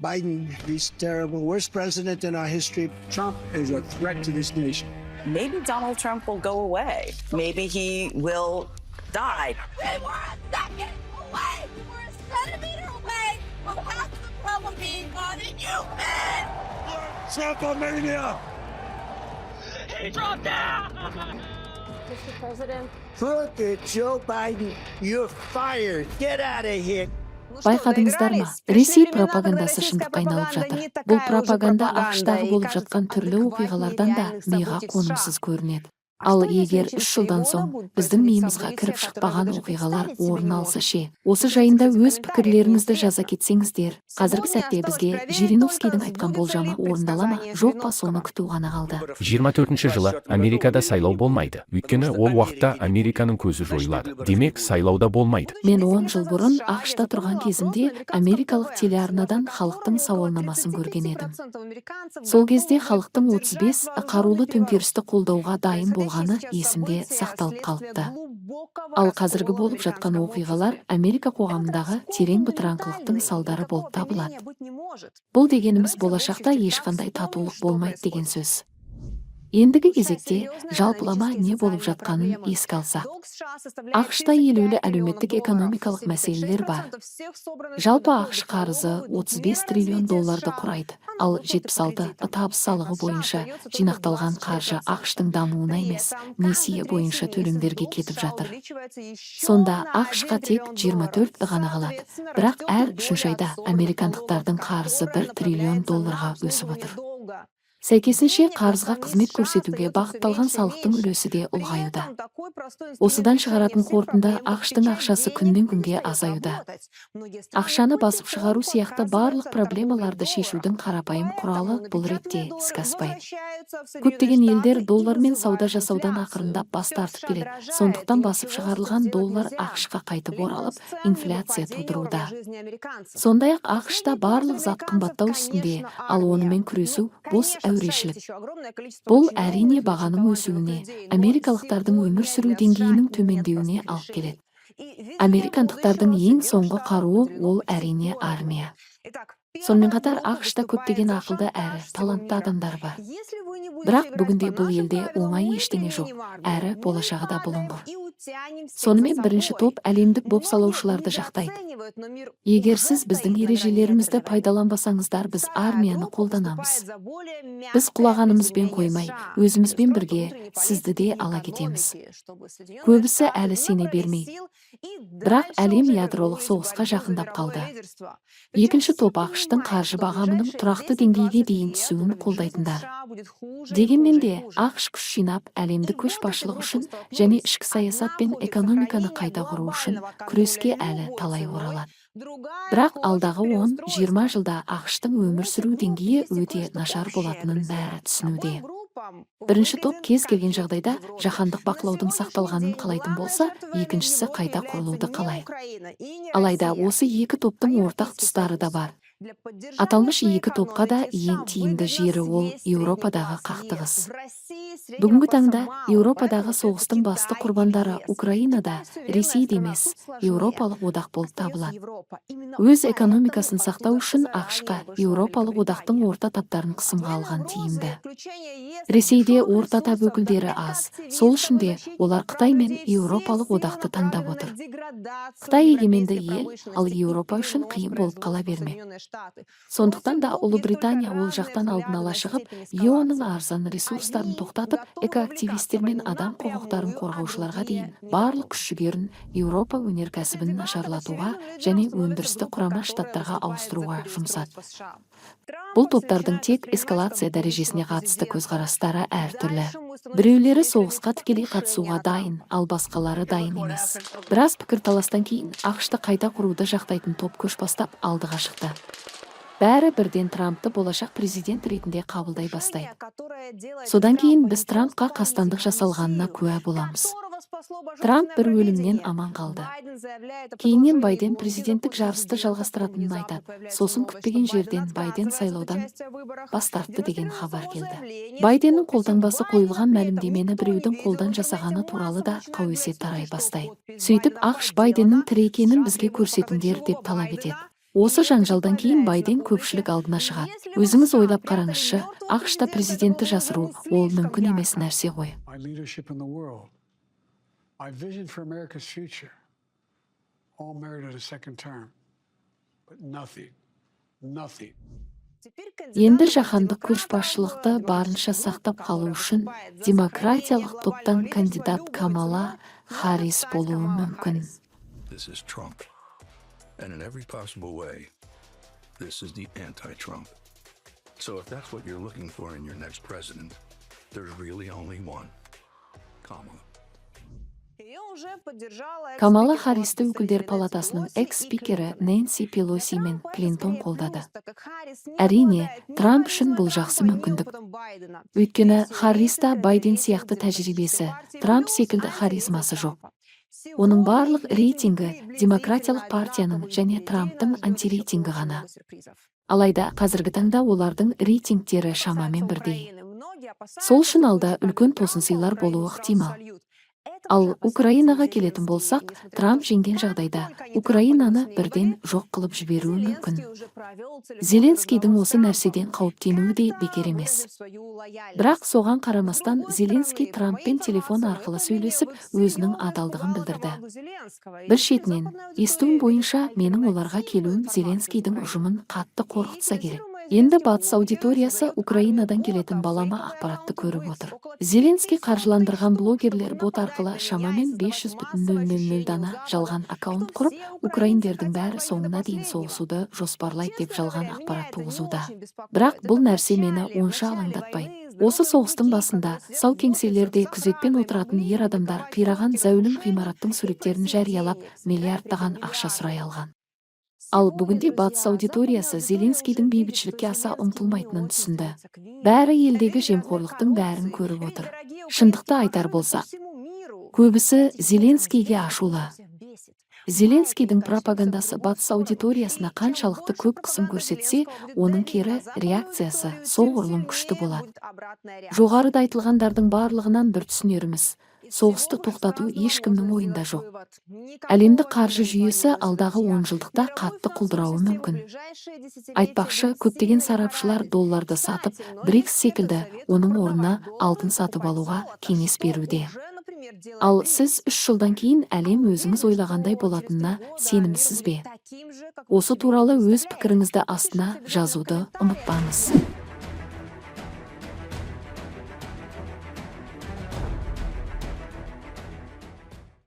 Biden, he's terrible, worst president in our history. Trump is a threat to this nation. Maybe Donald Trump will go away. Maybe he will die. We were a second away. We were a centimeter away from half of the problem being gone, and you men. Trumpomania! Mr. President. Look at Joe Biden. You're fired. Get out of here. Байқадыңыздар ма, Ресей пропагандасы шындыққа айналып жатыр. Бұл пропаганда АҚШ-тағы болып жатқан түрлі оқиғалардан да миға қонымсыз көрінеді. Ал егер 3 жылдан соң біздің миымызға кіріп шықпаған оқиғалар орын алса ше? Осы жайында өз пікірлеріңізді жаза кетсеңіздер. Қазіргі сәтте бізге Жириновскийдің айтқан болжамы орындала ма, жоқ па, соны күту ғана қалды. 24 жылы Америкада сайлау болмайды, өйткені ол уақытта Американың көзі жойылады. Демек, сайлауда болмайды. Мен 10 жыл бұрын АҚШ-та тұрған кезімде америкалық телеарнадан халықтың сауалнамасын көрген едім. Сол кезде халықтың 35 қарулы төңкерісті қолдауға дайын болғаны есімде сақталып қалыпты. Ал қазіргі болып жатқан оқиғалар Америка қоғамындағы терең бытыраңқылықтың салдары болып табылады. Бұл дегеніміз болашақта ешқандай татулық болмайды деген сөз. Ендігі кезекте жалпылама не болып жатқанын еске алсақ, АҚШ-та елеулі әлеуметтік экономикалық мәселелер бар. Жалпы АҚШ қарызы 35 триллион долларды құрайды, ал 76 табыс салығы бойынша жинақталған қаржы АҚШ-тың дамуына емес, несие бойынша төлемдерге кетіп жатыр. Сонда АҚШ-қа тек 24 ғана қалады. Бірақ әр үшінші айда американдықтардың қарызы 1 триллион долларға өсіп отыр. Сәйкесінше, қарызға қызмет көрсетуге бағытталған салықтың үлесі де ұлғаюда. Осыдан шығаратын қорытынды: АҚШ-тың ақшасы күннен күнге азаюда. Ақшаны басып шығару сияқты барлық проблемаларды шешудің қарапайым құралы бұл ретте іске аспайды. Көптеген елдер доллармен сауда жасаудан ақырындап бас тартып келеді. Сондықтан басып шығарылған доллар АҚШ-қа қайтып оралып, инфляция тудыруда. Сондай ақ АҚШ-та барлық зат қымбаттау үстінде, ал онымен күресу бос әурешілік. Бұл, әрине, бағаның өсуіне, америкалықтардың өмір сүру деңгейінің төмендеуіне алып келеді. Американдықтардың ең соңғы қаруы ол, әрине, армия. Сонымен қатар АҚШ-та көптеген ақылды әрі талантты адамдар бар. Бірақ бүгінде бұл елде оңай ештеңе жоқ, әрі болашағы да бұлыңғыр. Сонымен, бірінші топ әлемдік бопсалаушыларды жақтайды. Егер сіз біздің ережелерімізді пайдаланбасаңыздар, біз армияны қолданамыз. Біз құлағанымызбен қоймай, өзімізбен бірге сізді де ала кетеміз. Көбісі әлі сене бермейді. Бірақ әлем ядролық соғысқа жақындап қалды. Екінші топ АҚШ-тың қаржы бағамының тұрақты деңгейге дейін түсуін қолдайтындар. Дегенмен де АҚШ күш жинап, әлемдік көшбасшылық үшін және ішкі саясат пен экономиканы қайта құру үшін күреске әлі талай оралады. Бірақ алдағы 10-20 жылда АҚШ-тың өмір сүру деңгейі өте нашар болатынын бәрі түсінуде. Бірінші топ кез келген жағдайда жаһандық бақылаудың сақталғанын қалайтын болса, екіншісі қайта құрылуды қалайды. Алайда осы екі топтың ортақ тұстары да бар. Аталмыш екі топқа да ең тиімді жері ол Еуропадағы қақтығыс. Бүгінгі таңда Еуропадағы соғыстың басты құрбандары Украинада, Ресейде емес, Еуропалық одақ болып табылады. Өз экономикасын сақтау үшін АҚШ-қа Еуропалық одақтың орта таптарын қысымға алған тиімді. Ресейде орта тап өкілдері аз, сол үшін де олар Қытай мен Еуропалық одақты таңдап отыр. Қытай егеменді ел, ал Еуропа үшін қиын болып қала бермек. Сондықтан да Ұлыбритания ол жақтан алдын ала шығып, ЕО-ның арзан ресурстарын тоқтатып, экоактивистер мен адам құқықтарын қорғаушыларға дейін барлық күш-жігерін Еуропа өнеркәсібін нашарлатуға және өндірісті Құрама Штаттарға ауыстыруға жұмсады. Бұл топтардың тек эскалация дәрежесіне қатысты көзқарастары әртүрлі. Біреулері соғысқа тікелей қатысуға дайын, ал басқалары дайын емес. Біраз пікірталастан кейін АҚШ-ты қайта құруды жақтайтын топ көш бастап, алдыға шықты. Бәрі бірден Трампты болашақ президент ретінде қабылдай бастайды. Содан кейін біз Трампқа қастандық жасалғанына куә боламыз. Трамп бір өлімнен аман қалды. Кейіннен Байден президенттік жарысты жалғастыратынын айтады. Сосын күтпеген жерден Байден сайлаудан бас тартты деген хабар келді. Байденнің қолтаңбасы қойылған мәлімдемені біреудің қолдан жасағаны туралы да қауесет тарай бастайды. Сөйтіп, АҚШ Байденнің тірі екенін бізге көрсетіңдер деп талап етеді. Осы жанжалдан кейін Байден көпшілік алдына шығады. Өзіңіз ойлап қараңызшы, АҚШ-та президентті жасыру ол мүмкін емес нәрсе ғой. My leadership in the world, my vision for America's future, all merited a second term. But nothing, nothing Енді жаһандық көшбасшылықты барынша сақтап қалу үшін демократиялық топтан кандидат Камала Харрис болуы мүмкін. This is Trump. And in every possible way, this is the anti Trump. So if that's what you're looking for in your next president, there's really only one: Kamala. Камала Харристі Өкілдер палатасының экс-спикері Нэнси Пелоси мен Клинтон қолдады. Әрине, Трамп үшін бұл жақсы мүмкіндік. Өйткені Харриста Байден сияқты тәжірибесі, Трамп секілді харизмасы жоқ. Оның барлық рейтингі демократиялық партияның және Трамптың антирейтингі ғана. Алайда қазіргі таңда олардың рейтингтері шамамен бірдей. Сол үшін алда үлкен тосынсыйлар болуы ықтимал. Ал Украинаға келетін болсақ, Трамп жеңген жағдайда Украинаны бірден жоқ қылып жіберуі мүмкін. Зеленскийдің осы нәрседен қауіптенуі де бекер емес. Бірақ соған қарамастан Зеленский Трамппен телефон арқылы сөйлесіп, өзінің адалдығын білдірді. Бір шетінен, естуім бойынша, менің оларға келуім Зеленскийдің ұжымын қатты қорқытса керек. Енді батыс аудиториясы Украинадан келетін балама ақпаратты көріп отыр. Зеленский қаржыландырған блогерлер бот арқылы шамамен 500,000 дана жалған аккаунт құрып, украиндердің бәрі соңына дейін соғысуды жоспарлайды деп жалған ақпарат туғызуда. Бірақ бұл нәрсе мені онша алаңдатпайды. Осы соғыстың басында сау кеңселерде күзетпен отыратын ер адамдар қираған зәулім ғимараттың суреттерін жариялап, миллиардтаған ақша сұрай алған. Ал бүгінде батыс аудиториясы Зеленскийдің бейбітшілікке аса ұмтылмайтынын түсінді. Бәрі елдегі жемқорлықтың бәрін көріп отыр. Шындықты айтар болсақ, көбісі Зеленскийге ашулы. Зеленскийдің пропагандасы батыс аудиториясына қаншалықты көп қысым көрсетсе, оның кері реакциясы соғұрлым күшті болады. Жоғарыда айтылғандардың барлығынан бір түсінеріміз: соғысты тоқтату ешкімнің ойында жоқ. Әлемдік қаржы жүйесі алдағы 10 жылдықта қатты құлдырауы мүмкін. Айтпақшы, көптеген сарапшылар долларды сатып, БРИКС секілді оның орнына алтын сатып алуға кеңес беруде. Ал сіз 3 жылдан кейін әлем өзіңіз ойлағандай болатынына сенімсіз бе? Осы туралы өз пікіріңізді астына жазуды ұмытпаңыз.